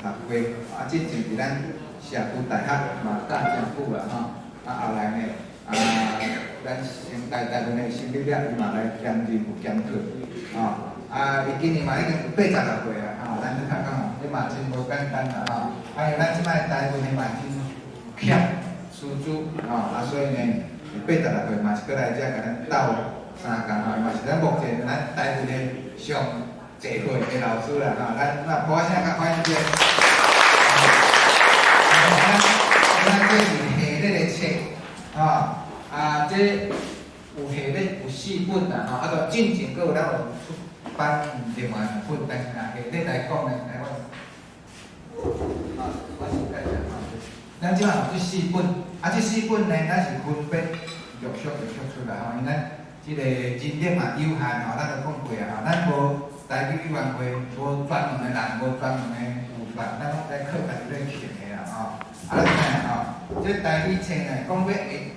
讀過，啊，進前佇咱社區大學嘛教誠久啊吼，啊後來呢，啊，咱成大大文的心理了，伊嘛來兼任有兼課，吼，啊，伊今年嘛已經86歲啊，吼，咱咧頭講哦，這嘛真無簡單啦，吼，啊，因為咱這擺台文的嘛真欠師資，吼，啊，所以呢，86歲嘛是閣來遮共咱鬥相共吼，嘛是咱目前咱台文的上濟歲的老師啦，吼，咱那鼓聲較歡迎者。咱這是系列的冊，吼，啊，這有系列有四本啦，吼，啊，就進前閣有咱有出版另外兩本，但是若系列來講呢，來我，啊，我先介紹吼，咱這擺有這四本，啊，這四本呢，咱是分別陸續陸續出來吼，因為咱這個人力嘛有限吼，咱都講過啊吼，咱無台語委員會，無專門的人，無專門的預算，咱攏來靠家己咧抟的啦吼。啊，咱看吼，這台語冊呢，講欲會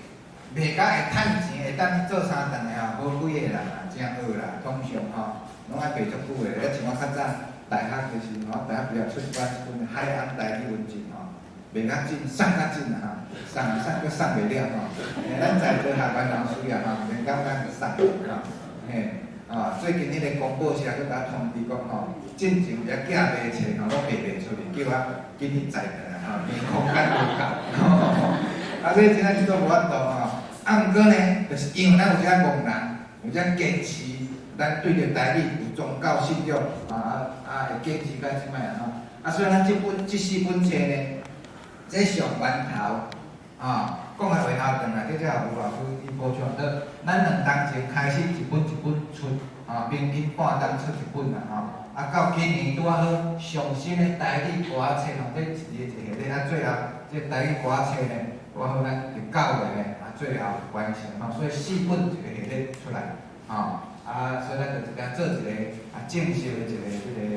賣甲會趁錢，會當做相頓的吼，無幾個人啦，正學啦，通常吼，攏愛賣足久的。啊，像我較早大學的時陣，我大學畢業出版一本《海岸台語文集》吼，賣較緊，送較緊啦吼，送送閣送袂了吼。咱在座學員老師啊吼，免感覺送吼，嘿，啊，最近彼個公報社閣共我通知講吼，進前遐寄賣冊吼，攏賣袂出去，叫我緊去載轉來吼，因為空間無夠。啊，所以真正是都無法度吼。啊，毋過呢，就是因為咱有遮戇人，有遮堅持，咱對著台語有宗教信仰，啊啊啊，會堅持到這擺啊吼。啊，所以咱這本這四本冊呢，這上源頭，啊，講的話較長啦，這才有吳老師伊補充。咱兩冬前開始一本一本出，啊，平均半冬出一本啦，吼。啊，到今年拄仔好上新的台語歌仔冊吼，這一個一系列啊，最後這台語歌仔冊呢，拄仔好咱佇9月呢，啊，最後完成吼，所以四本一個系列出來，吼，啊，所以咱就一家做一個啊正式的一個這個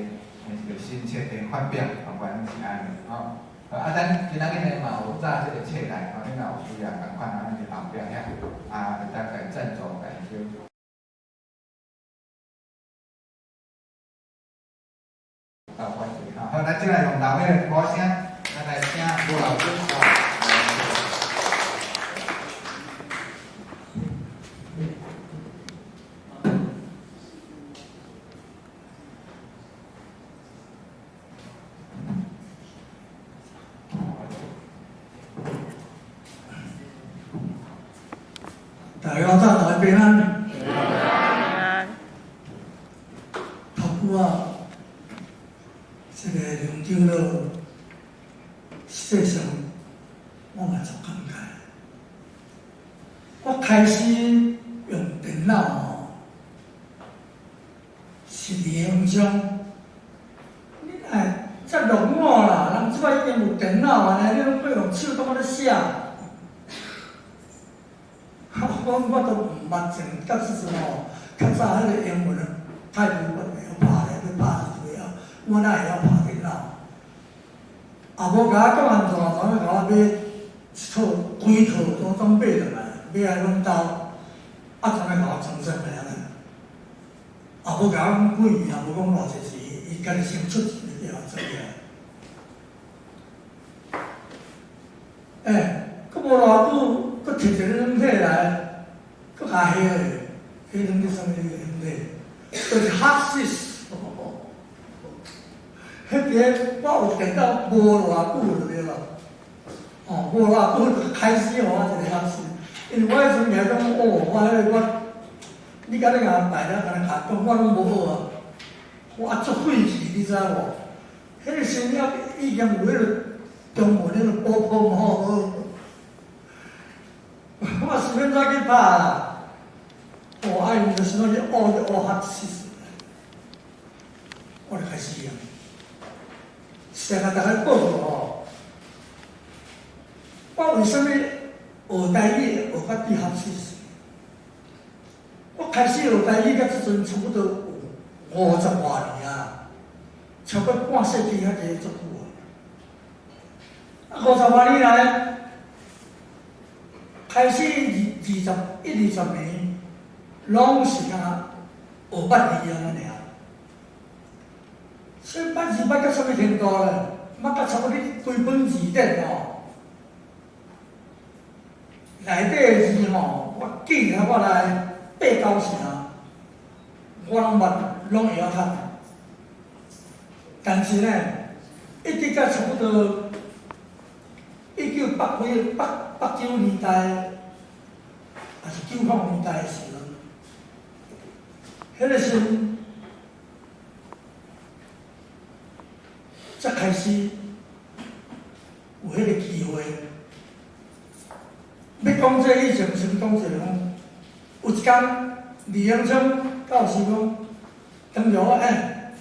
一個新冊的發表，啊，原因是按呢，吼。啊，咱今仔日呢嘛有紮這個冊來，吼，你若有需要，仝款啊，咱佇後壁遐，啊，會當共贊助共小。到關注吼，好，咱這來用老的鼓聲，咱來請吳老師。大家早，大家平安。平安。頭拄仔，這個林長老，實際上我嘛足感慨。我開始用電腦吼，是佇鄉鄉。你愛遮落伍啦，人這擺已經有電腦啊，你攏閣用手當咧寫。我我都毋捌前，到這陣吼，較早彼個英文太無會曉拍咧，欲拍字就袂曉，我哪會曉拍電腦？啊，無共我講按怎，怎欲共我買一套規套攏總買轉來，買來阮兜，啊，怎欲共我裝設來按呢？啊，無共我講幾年，也無講偌濟錢，伊家己先出錢就對啊，裝起來。欸，閣無偌久，閣提一个軟體來。閣較下咧，彼軟體啥物軟體？就是 Hotsis。彼個我有電腦無偌久就對啦，哦，無偌久就開始予我一個 Hotsis，因為我彼陣來講，哦，我彼個我，你敢若共人擺了，共人共講，我攏無學啊，我足費氣，你知無？彼個時了已經有彼個中文彼個波波吼。我隨便怎去拍啦，哦，啊，伊就是講去學去學 Hotsis，我就開始用。先共大家報告吼，我為啥物學台語學甲對 Hotsis？我開始學台語到這陣差不多有50外年啊，超過半世紀遐濟足久啊。50外年來。開始二二十一二十年，攏是敢若學捌字按呢爾。所以捌字捌到啥物程度咧？捌甲差不多規本字典吼，內底的字吼，我記得我來八九成，我攏捌，攏會曉讀。但是呢，一直到差不多一九八幾八八九年代，抑是90年代的時陣，彼个時陣才開始有彼個機會。欲講這以前，先講一下講，有一工李榮昌教授講，當著我欸，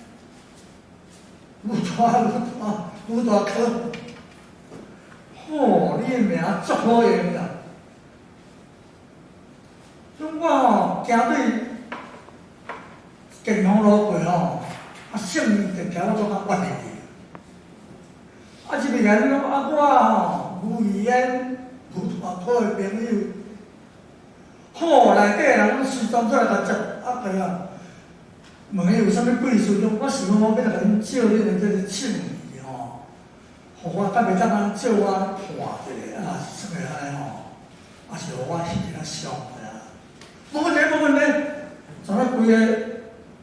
牛大牛大牛大哥，吼，你的名足好用啦。像我吼，行對建宏路過吼，啊，聖義電徛我總較冤的去。啊，這邊來講啊，我吼無語言牛大哥的朋友，好，內底人攏隨當出來共接，啊對啊，問伊有啥物貴事，講我想講我欲來共恁借恁的這個唱字吼，予我敢袂當按呢借我看一下，啊是啥物按呢吼，啊是予我翕一下相爾。無問題，無問題，昨日規个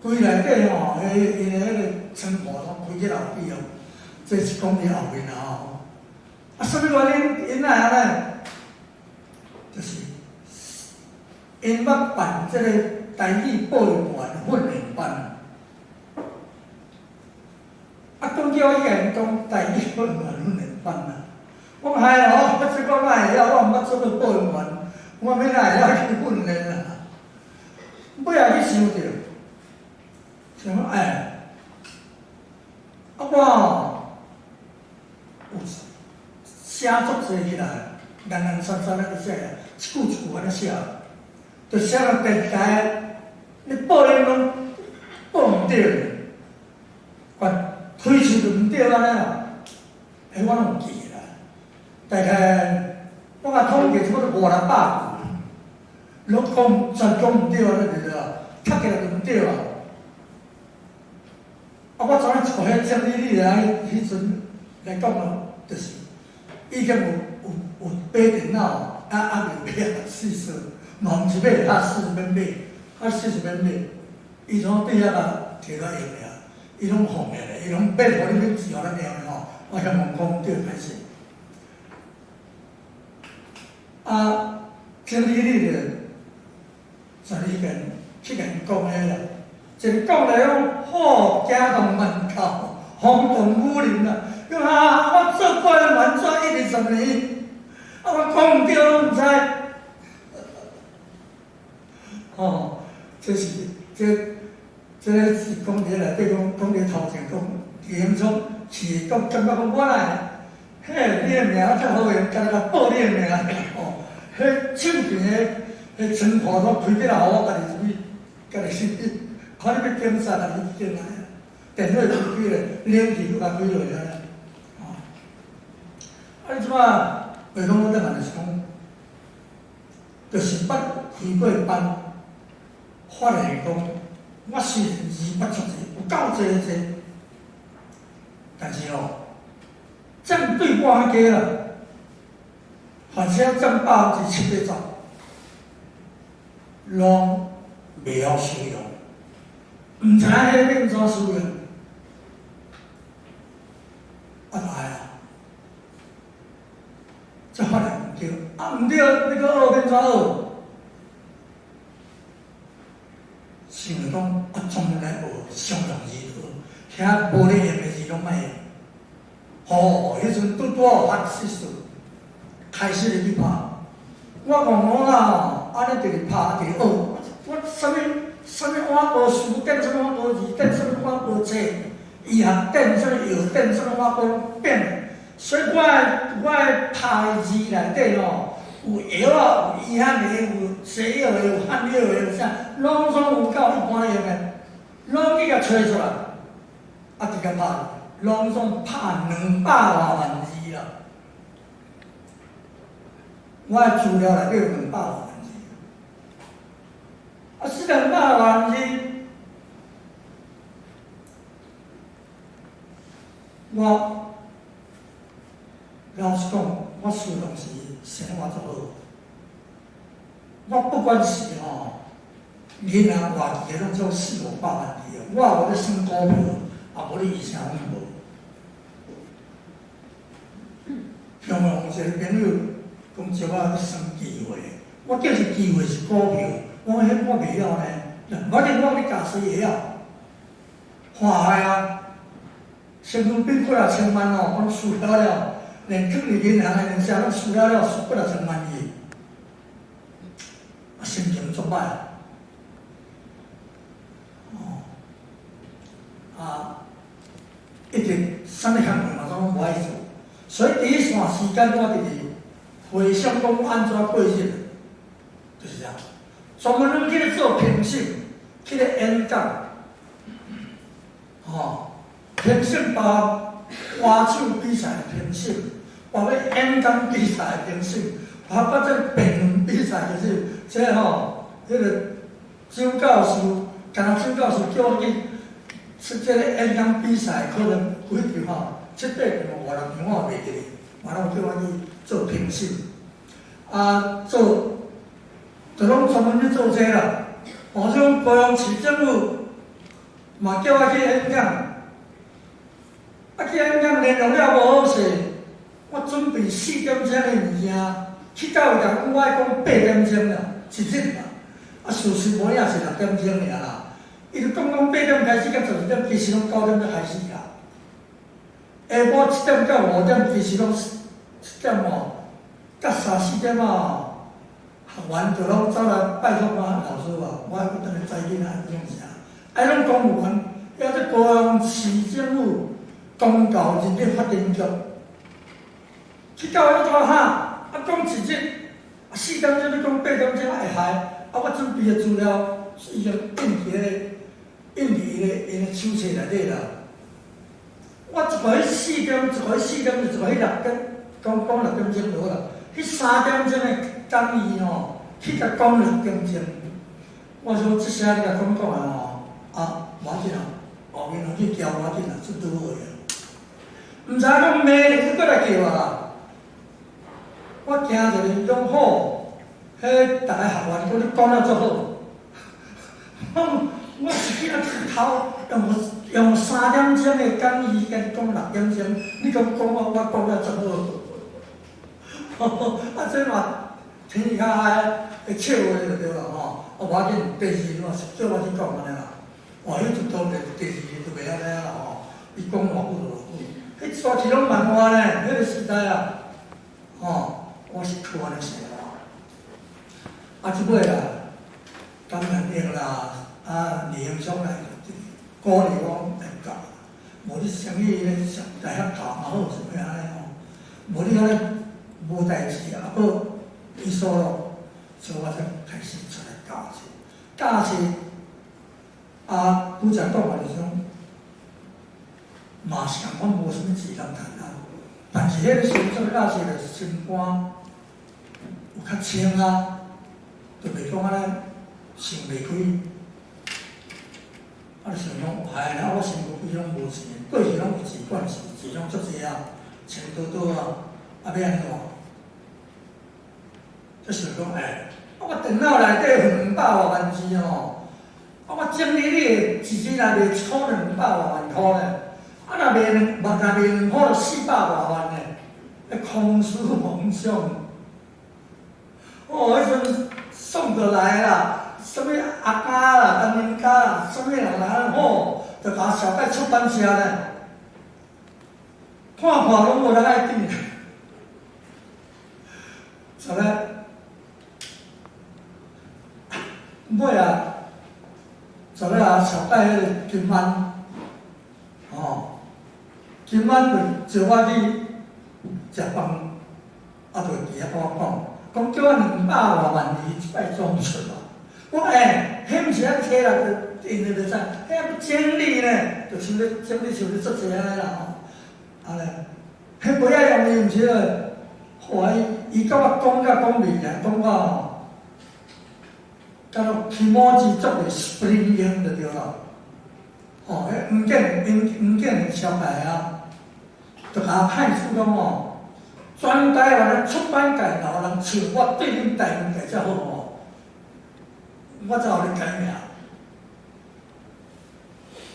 規內底吼，彼𪜶的彼个窗戶攏開起來予伊哦，這是講佇後面啦吼。啊，啥物原因𪜶會按呢？就是𪜶捌辦這個台語播音員訓練班。啊，講叫我去共𪜶講台語播音員訓練班啊，我講哎喲，我這我哪會曉，我毋捌做過播音員，我欲哪會曉去訓練啊？尾仔去想著，想講哎，啊我吼有寫足濟起來，零零散散咧寫，一句一句按呢寫，就寫到電台，你播音攏播毋對，懸開喙就毋對按呢啦，欸，我攏有記起來，大概我共統計差不多五六百句，攏講全講毋對按呢就對啊，讀起來就毋對啊。啊，我昨昏一個彼整理你來彼陣來講咯，就是已經有買電腦，啊未買啊，四說，嘛毋是買較四免買，較四是免買。伊從對遐共摕來用爾，伊攏放起來，伊攏免予你免錢予咱用的吼。我遐問講對歹勢。啊，整理你就全去共去共𪜶講彼啦，一個講來講，好驚動萬教，轟動武林啦。講啊，我做播音員做10年，啊，我講毋對攏毋知。吼，這是這這个是講佇內底講講佇頭前講，李榮聰是講感覺講我來，嘿，你的名較好用，敢若共報你的名吼，彼唱片的彼窗戶攏開起來，予我家己入去，家己去，看你欲檢查，家己去檢來，電話開開咧，冷氣閣共開落來，吼。啊，你這擺話講我頂下就是講，就是捌開過班，發現講，我雖然字捌足濟，有夠濟濟，但是吼，佔對半較低啦，反正佔70-80%，攏袂曉使用，毋知影彼欲按怎使用，啊，就害啊，才發現毋對，啊毋對，欲閣學欲按怎學？想著講啊，專門來學常用字圖，遐無咧用的字攏莫用。吼，彼陣拄拄好發失事，開始入去拍。我講我啦吼，按呢直直拍，直直學。我啥物啥物碗糕書典，啥物碗糕字典，啥物碗糕冊，醫學典，啥物藥典，啥物碗糕變。所以我的拍的字內底吼，有藥仔，有醫學的，有西藥的，有漢藥的，有啥，攏總有夠一般用的，攏去共揣出來，啊，直接拍，攏總拍200外萬字啦。我的資料內底有兩百外萬字，啊，這兩百外萬字，我老實講，我事當時生活足好。我不管是吼，銀行外期的攏總四五百萬去，我也無咧算股票，也無咧伊啥攏無。雄雄有一個朋友講招我去算期貨，我叫是期貨是股票，我講彼我袂曉呢，無要緊，我予你教水會曉。看下啊，身軀變幾若千萬哦，我攏輸了了，連囥佇銀行的連啥攏輸了了，輸幾若千萬去，啊，心情足歹。哦，啊，一直啥物工課嘛攏無愛做，所以佇彼段時間我直直回想講按怎過日，就是這樣。專門攏去咧做評審，去咧演講，吼，評審包括歌手比賽的評審，包括演講比賽的評審，包括這個辯論比賽，就是這吼，彼個周教授，敢若周教授叫我去出這個演講比賽，可能幾場吼，七八場、五六場我會袂記得，嘛攏叫我去做評審，啊，做，就攏專門去做這啦。哦，這種高雄市政府嘛叫我去演講，啊去演講內容了無好勢，我準備4點鐘的物件，去到位講我愛講8點鐘啦，一日啦，啊事實無影是6點鐘爾啦。伊就講講8點開始到12點，其實攏9點才開始啦。下晡7點到5點，其實攏7點哦，到三四點啊，學員就攏走來拜託我老師啊，我愛閣轉來載囡仔創啥？愛攏公務員，抑這高雄市政府公教人力發展局，去到遐頭哈，啊講一日，啊4點鐘欲講8點鐘會害，啊我準備的資料已經印佇彼個，印佇𪜶的手冊內底啦。我一個彼四點，一個彼四點，一個彼6點，講講6點鐘就好啦。彼3點鐘的講義吼，去共講6點鐘。我說這聲你共講講啊吼，啊，無要緊啊，後面攏去交無要緊啊，出拄好啊。毋知影講明日閣過來叫我啦。我驚一個講好，彼逐个學員講你講了足好。我我是去啊頭用用3點鐘的講義共你講6點鐘，你講講我我講了足好。啊，這嘛天較愛會笑話就對啦吼。啊，無要緊，第二日嘛是叫我去講按呢啦。哇，彼陣當然第二日就袂曉安呢啦吼。伊講偌久就偌久，彼煞去攏萬外呢，彼個時代啊，吼，我是苦按呢生活。啊，這尾啊，感恩英啦，啊，李英松來鼓勵我來教，無你生意咧上大學教嘛好，啥物按呢吼，無你按呢無代誌啊，閣伊說咯，所以我才開始出來教冊，教冊啊，拄才講啊，就是講，嘛是共款無啥物錢通趁啊，但是彼個時陣做教冊就心肝有較輕啊，就袂講按呢想袂開。啊，就想講，哎啊，我身軀規攏無錢，過去攏有錢管是錢攏足濟啊，錢多多啊，啊欲按怎？才想講，欸，啊我電腦內底200外萬字吼，啊我整理你的一日若賣一箍就200外萬箍呢，啊若賣兩，若賣2箍就400外萬呢，彼空思夢想。哦，彼陣爽就來啦，啥物阿嘉啦、陳明嘉啦，啥物人來吼，就共小蓋出版社呢，看看攏無人愛訂。啥咧？尾啊，昨日啊，小蓋彼個金安，吼，金安就招我去食飯，啊，就佇遐佮我講，講叫我200外萬字這擺裝出來。我講欸，彼毋是愛摕來就印就會使，彼愛整理呢，就像咧整理像咧做濟按呢啦吼。啊咧，彼袂曉容易毋是咧，後來伊佮我講甲講袂來，講到吼，敢若起毛子做袂 spring 用就對啦。吼，彼黃建黃黃建的小白啊，就共我派出講吼，全台灣的出版界若有人像我對恁台灣界遮好吼，我才予恁改名。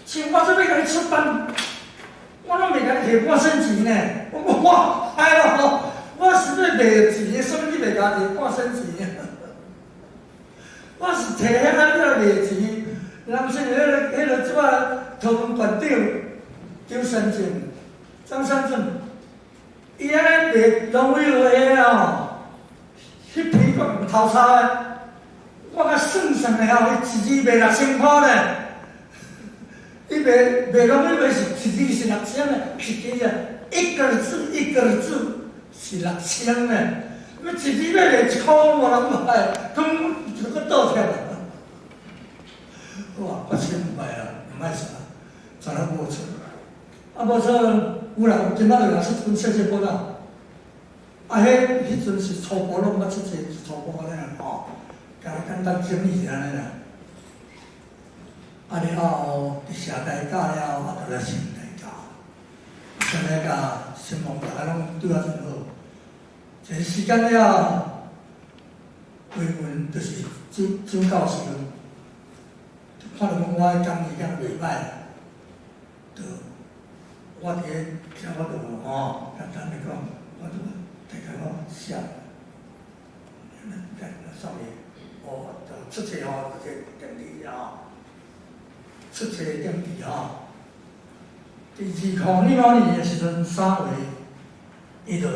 像我這欲共你出版，我攏袂共你提半仙錢呢。我哎喲，我是欲賣錢的，啥物你袂共提半仙錢？我是提遐仔了賣錢，人是彼个這擺圖文館長張三正，張三正，伊按呢賣農委會的吼，彼批閣毋偷抄的，我共算算的吼，伊一字賣6000箍呢。伊賣賣農委會是一字是六千的，一字啊，一個字一個字是六千呢。你一字欲賣1箍，無人買，講就閣倒貼。哇，8000賣啊，毋愛啥，全都無出。啊，無出，有啦，今仔日也出一本冊冊本啊。啊，彼陣是初步攏捌出冊，初步按呢啦吼，敢若簡單整理一下按呢啦。啊了後，佇社大教了後，啊，就來成大教。成大教，承蒙大家攏對我真好。一個時間了後，維文就是周周教授，看著講我的講義敢袂歹，就我佇咧遮我就吼，簡單來講，我就大概我寫，上面哦，就出冊吼，這個定義吼，出冊定義吼。佇2005年的時陣，3月，伊就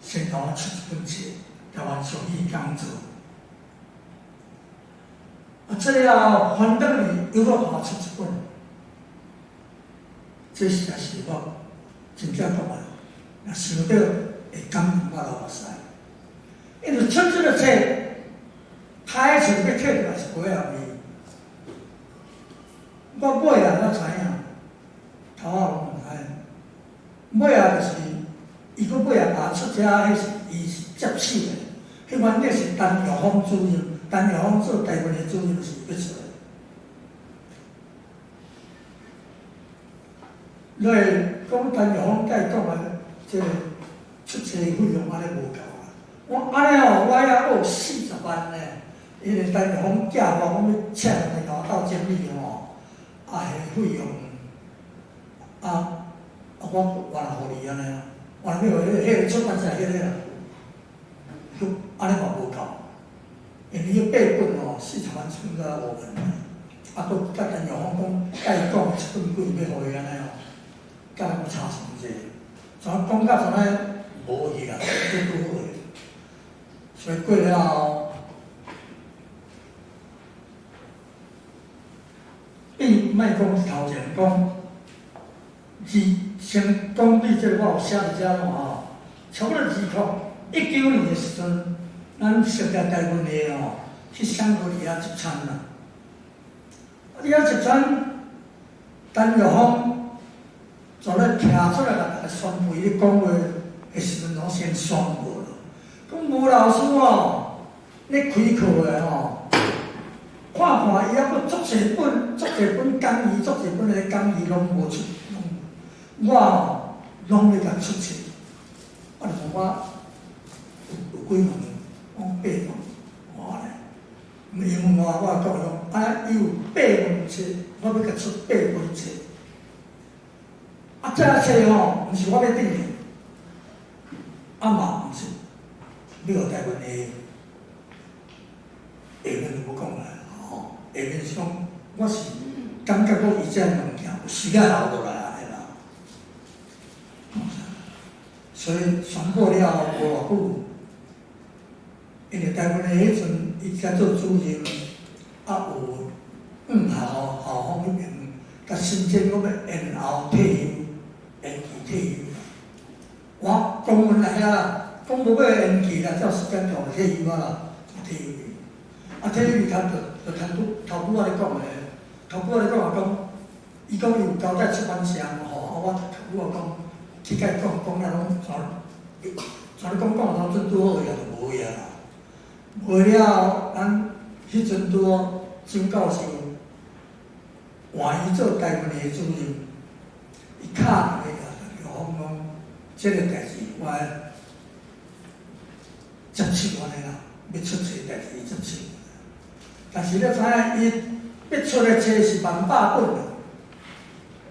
先共我出一本冊，台灣俗語講座。啊，出了後，翻轉去又閣予我出一本，這實在是我真正講啊，若想著會感動我流目屎。因為出這個冊，開始欲摕出來是袂容易。我尾仔才知影，頭仔攏毋知影。尾仔就是，伊閣尾仔共出遮，彼是伊是接手的，彼原底是陳玉峰主任，陳玉峰做台灣的主任是伊去出的。你講陳玉峰佮伊講的這個出冊費用按呢無夠啊！我按呢哦，我遐學40萬呢，因為陳玉峰寄我，講欲請人來共我鬥整理吼，啊，彼個費用，啊啊，我還予你按呢啊，還欲予彼個出版社彼個啦，閣按呢嘛無夠，因為伊八本吼，40萬出才5萬，啊，閣佮陳玉峰講，佮伊講一本幾欲予伊按呢哦，佮人差傷濟，怎講甲怎呢無去啊，這拄好的，所以過了後，變莫講頭前講，二先講對這個我有寫佇遮吼，差不多2019年的時陣，咱識得台灣的吼，去香格里拉集餐啦，啊，佇遐集餐，陳玉峰昨日徛出來共大家宣布伊咧講話的時陣，攏先宣布咯。講吳老師吼，咧開課的吼，看看伊猶閣足濟本，足濟本講義，足濟本的講義攏無出，攏我吼攏欲共出冊。我就講我有幾份，講八份，我咧，伊問我，我講講，啊，伊有八本冊，我欲共出八本冊。啊，這冊吼，毋是我欲訂的，啊嘛毋是，欲予台灣的下面就無講啦，吼，下面是講我是感覺講伊這物件有時間留落來按呢啦，所以宣布了後無偌久，因為台灣的彼陣伊才做主任，啊有五校校方彼邊共申請講欲延後退休，延期退休。我公文來啊，講無欲延期啦，照時間到就退休啊啦，就退休去。啊，退休去頭就就頭拄頭拄仔咧講的，頭拄仔咧講啊講，伊講伊有交代出版社吼，啊我頭拄仔講去共伊講講了攏全全咧講講攏準拄好也就無去啊啦。無了後，咱彼陣拄好周教授換伊做台灣的主任，伊敲電話共陳玉峰講，這個代誌我接手按呢啦，欲出冊代誌接手。但是你知影，伊欲出的冊是萬百本啦，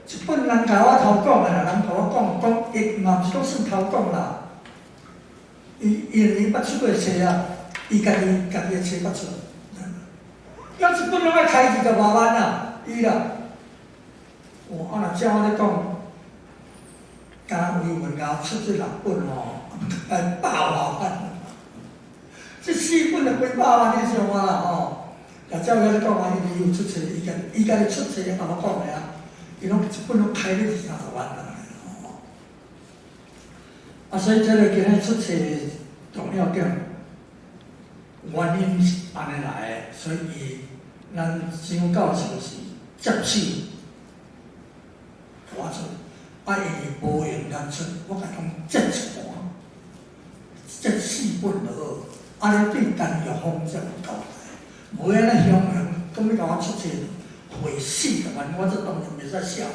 一本人共我頭講的啦，人共我講講，伊嘛毋是講算頭講啦。伊因為伊捌出過冊啊，伊家己家己的冊捌出，伊一本攏愛開20外萬啊，伊啦。哦，啊若照按呢講，敢若維文𠢕出這六本吼，愛百外萬。這四本就幾百萬，你想看啦吼。若照遐咧講啊，因為伊有出冊，伊家伊家己出冊，共我講的啊，伊攏一本攏開咧二三十萬啦。啊，所以這个今日出冊重要點，原因是按呢來的，所以伊咱張教授是接手我出，啊，伊無閒通出，我共講接一半，接四本就好，按呢對陳玉峰才有交代。無按呢雄雄，講欲共我出冊，費40萬，我這當然袂使寫佇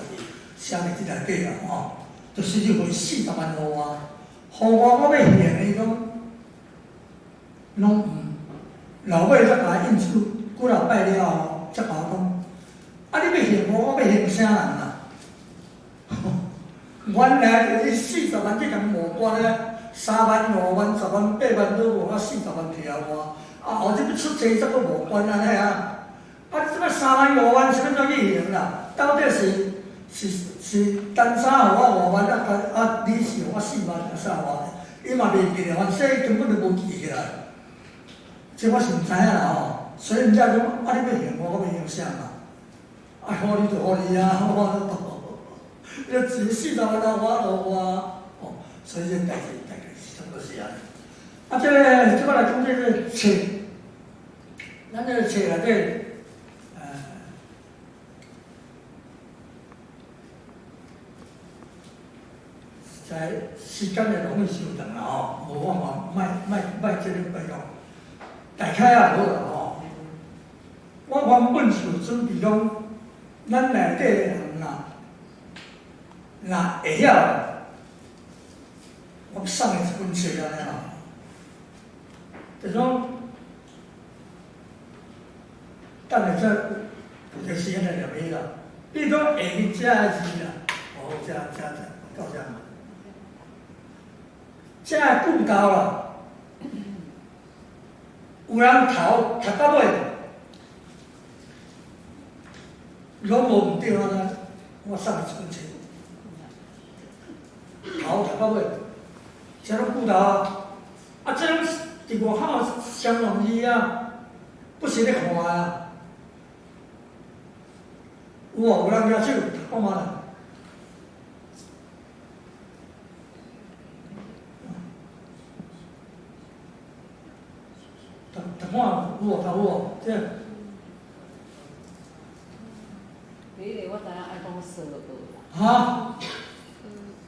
寫佇這內底啦吼，就是你費四十萬予我，予我我欲還伊講，攏毋，老尾才共我印出幾若擺了後，才共我講，啊你欲還我，我欲還啥人啊？原來就是四十萬這共無關咧，3萬、5萬、10萬、8萬都無，啊四十萬摕予我，啊後日欲出冊才閣無關按呢啊！啊，這擺3萬5萬是欲按怎去還啦？到底是是是陳生予我5萬，啊啊李氏予我4萬，啊啥偌？伊嘛袂記得，反正根本就無記起來。這我是毋知影啦吼，所以毋才講，啊你欲還我，我欲還啥嘛？啊，予你就予你啊，我都。你錢40萬啊，我予我，哦，所以這代誌大概是差不多是按呢。啊，這個這擺來講這個冊，咱這個冊內底，在時間會容易傷長啦吼，無我嘛莫莫莫這個白講，大概也好啦吼。我原本是有準備講，咱內底的人若若會曉，我送伊一本冊按呢啦。就講，等下再有個時間來念伊啦。比如講下面這个字啦，哦，這這這到這。這个句頭啦，有人頭讀到尾，攏無毋對按呢，我送伊一本冊。頭讀到尾，這攏句頭啊，啊，這攏佇外口相容易啊，不是咧看啊。有無？有人舉手，讀看覓啦？讀讀看有無？讀有無？這。第一个我知影愛講蘇澳啦。哈？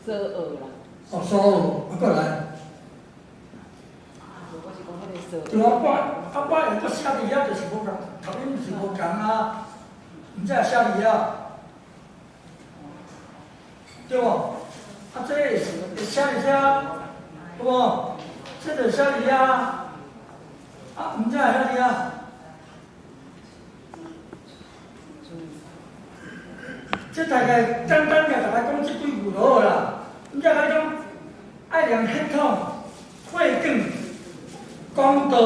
蘇澳啦。哦，蘇澳，啊，閣來。我是講彼个蘇。對啊，我啊，我會閣寫佇遐就是無仝，讀音是無仝啊，毋知會寫佇遐，對無？啊，這會寫佇遮，對無？這就寫佇遐，啊，毋知會寫佇遐。這大概簡單共大家講這幾句就好啦。毋才共你講，愛念血統、會卷、公道、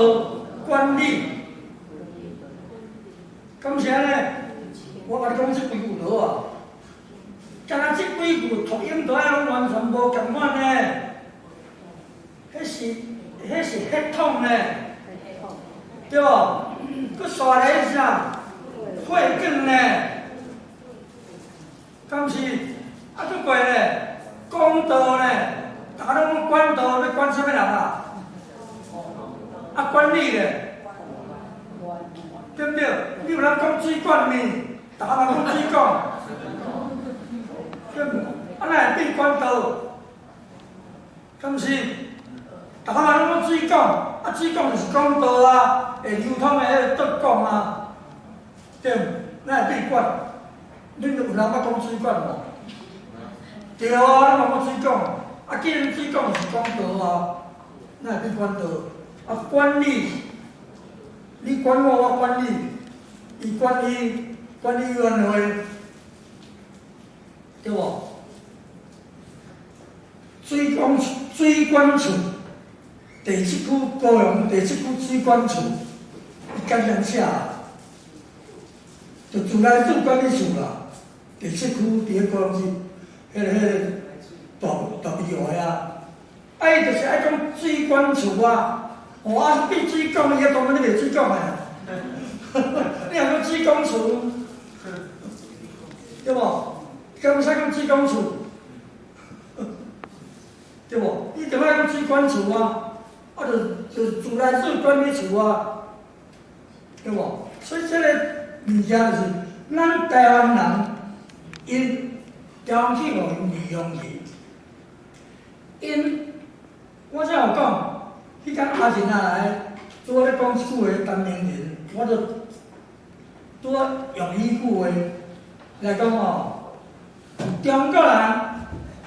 管理，敢是按呢？我共你講這幾句就好啊。敢若這幾句讀音都愛攏完全無仝款呢？彼是血統呢，對無？閣紲來啥？會卷呢？敢是？啊，閣過咧，公道咧，逐家攏講管道，欲管啥物人啊？啊，管理咧，對毋對？你有人講水管呢？逐家嘛講水管，對毋？啊，哪會變管道？敢是？逐家嘛攏講水管，啊，水管就是管道啊，會流通的彼個道管啊，對毋？哪會變管？恁有人捌講水管無？對啊，你嘛講水管，啊，既然水管是管道啊，哪會變管道？啊，管理，你管我，我管你，伊管伊，管理委員會，對無？水管水管處，第七區高雄第七區水管處，伊簡單寫，就自來水管理處啦。第七區佇咧高雄市，彼個大大埤遐，啊，伊就是愛講水管處啊，哦，啊，變水管，伊講你袂水管的，你若講水管處，對無？敢會使講水管處？對無？你就愛講水管處啊，啊，就自來水管理處啊，對無？所以這個物件就是咱台灣人，𪜶台灣去予𪜶利用去，𪜶我才有講，彼工阿仁仔來，拄仔咧講一句話，陳明仁，我就拄仔用彼句話來講吼，中國人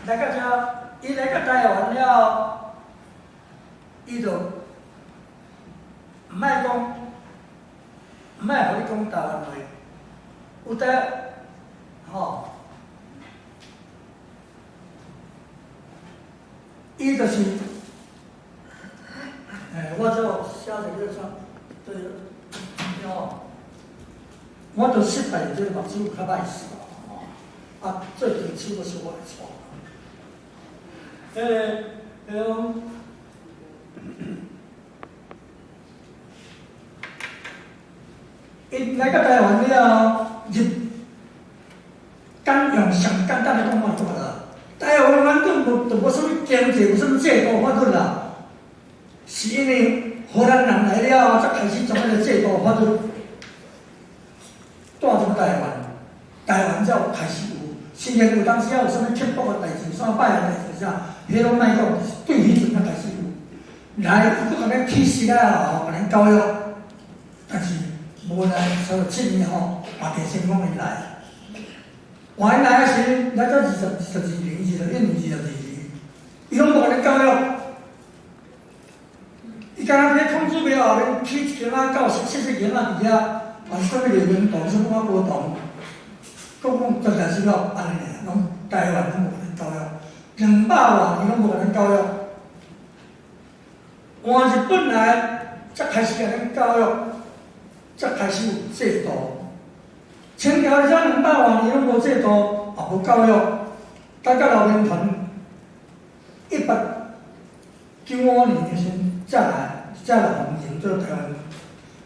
來到遮，伊來到台灣了後，伊就毋愛講，毋愛予你講台灣話，有得吼，伊就是，我這寫一個啥？對，吼，我就失敗，這個目睭較歹勢吼，啊，最近手閣小可會錯。彼個講，𪜶來到台灣了後，入簡用上簡單的講法就好啦。台灣原本無就無啥物經濟，無啥物制度法律啦，是因為荷蘭人來了後，才開始將彼個制度法律帶入台灣，台灣才有開始有。雖然有當時仔有啥物克服的代誌，啥擺的代誌啥，彼攏莫講，是對彼陣才開始有。來，伊閣共咱起始了後，共咱教育，但是無奈37年吼，華地成功伊來，換伊來的時，來到22年，21年、22年，伊攏無共咱教育。伊敢若佇咧孔子廟後面起一間仔教室，細細間仔佇遐，嘛是啥物麗明堂，啥物我無同。講講真實是了，按呢爾，攏台灣攏無共咱教育，200外年攏無共咱教育。換日本來，才開始共咱教育，才開始有制度。清朝才200外年攏無制度，也無教育。等到劉銘傳1895年的時陣，才來，才來訪任做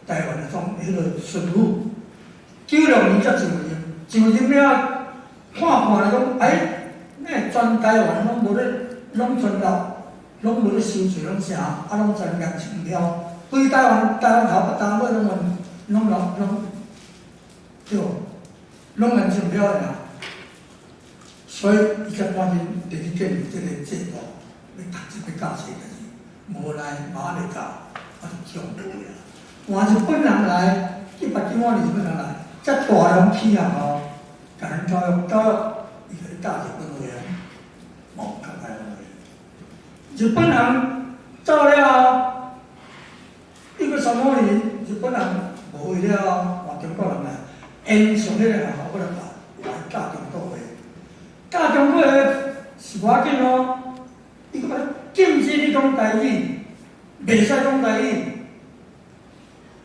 台灣的總彼個巡撫。96年才就任，就任了，看看來講，哎，那全台灣攏無咧，攏全老，攏無咧收稅，攏啥，啊，攏全顏清飄。規台灣，台灣頭北到尾攏攏老攏，對無？攏顏清飄爾。所以，伊才趕緊佇咧建立這個制度，欲讀這個教冊，但是無奈嘛猶未到，啊，就降落啊。換日本人來，1895年日本人來，才大量起學校，共咱教育，教育，伊共你教日本話啊，無教台灣話。日本人走了後，1935年，日本人無去了後，換中國人來，延續彼個學校，閣來教，來教中國話。教中國話是無要緊哦，伊閣禁止你講台語，袂使講台語。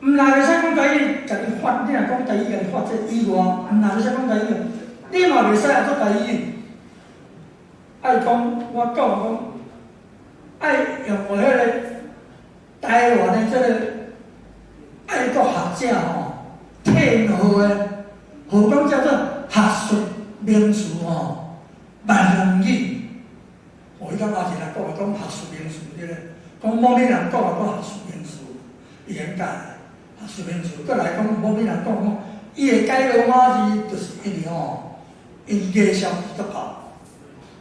毋若袂使講台語，共你罰，你若講台語，共你罰這以外，毋若袂使講台語，你嘛袂使來做台語。愛講，我講講，愛用我彼個台灣的這個愛國學者吼，退學的，號講叫做學術名詞吼，閩南語。哦，彼工阿仁來講，講學術名詞這個，講某某人講啊，講學術名詞，伊免教學術名詞，閣來講某某人講講，伊會改羅馬字，就是因為吼，𪜶介紹基督教。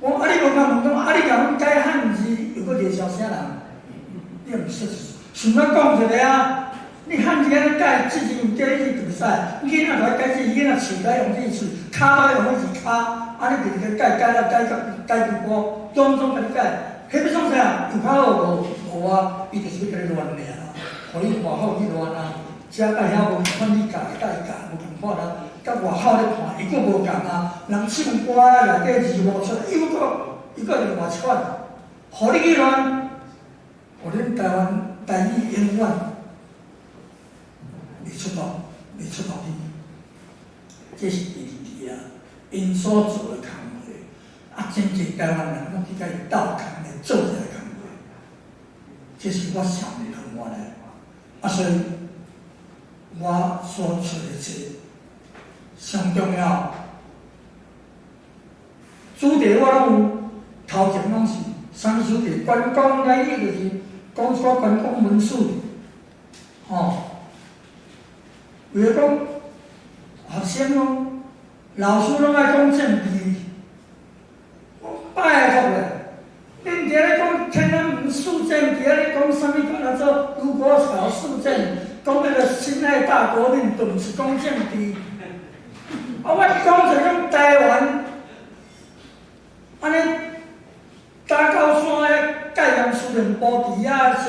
我講啊，你無共問講，啊，你共阮改漢字，又閣介紹啥人？你也毋說，想欲講一個啊？你漢字按呢改，字字有對，你就袂使。囡仔就愛改字，囡仔喙該用這個喙，跤愛用彼字跤，啊，按呢直直改改了改甲改規波，攏總共你改。彼欲創啥？有較好無？無啊，伊就是欲共你亂爾啦，予你外口去亂啊。遮佮遐無共款，你教的佮伊教無共款啊。佮外口咧看，伊閣無共啊。人唱歌內底字幕出來，伊閣另外一款，予你去亂，予恁台灣台語永遠袂出頭，袂出頭去。這是第二題啊，𪜶所做的工課，啊，真濟台灣人攏去共伊鬥工來做這個工課，這是我上袂甘願的。啊，所以我所出的冊上重要，主題我攏有，頭前攏是啥物主題？關公來伊就是講一寡關公文史，吼。為了講學生攏老師攏愛講政治，我拜託咧，恁佇咧講天安門事件，佇咧講啥物？講做盧溝橋事件，講彼個辛亥大革命，都毋是講政治。啊，我講就講台灣，按呢打狗山的戒嚴司令部佇遐時，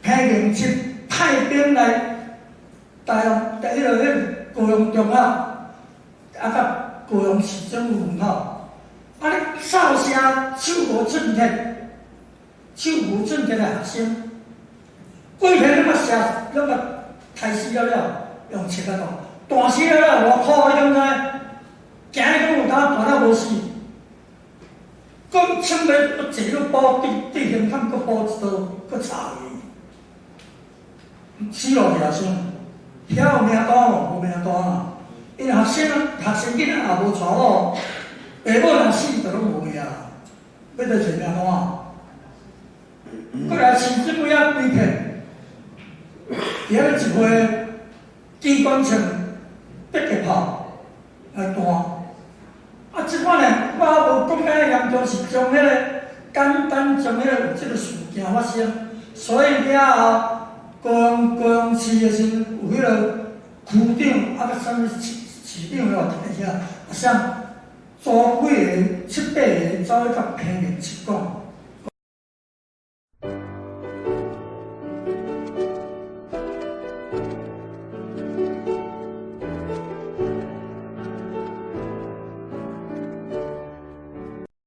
彭明七派兵來台灣，佇彼個高雄中學，啊，佮高雄市政府門口，啊，咧掃射手無寸鐵，手無寸鐵的學生，規片攏共射，攏共刣死了了，用切仔刀，彈死了了，偌苦你敢知？行咧講有當彈了無死，閣槍欲坐咧補對對胸坎，閣補一刀，閣插去，死落去學生，遐有名單無？無名單啊！𪜶學生學生囡仔也無娶某，爸母若死就攏無去啊，欲佗揣名單啊？閣來市政府遐規片，佇遐咧一批機關槍、迫擊炮來彈。啊，這款呢，我無講甲遐嚴重，是將彼個簡單將彼個有這個事件發生，所以了後高雄市的時陣有彼個區長啊，閣啥物市長了佇遐，啊，啥組幾個七八個走去共彭明七講。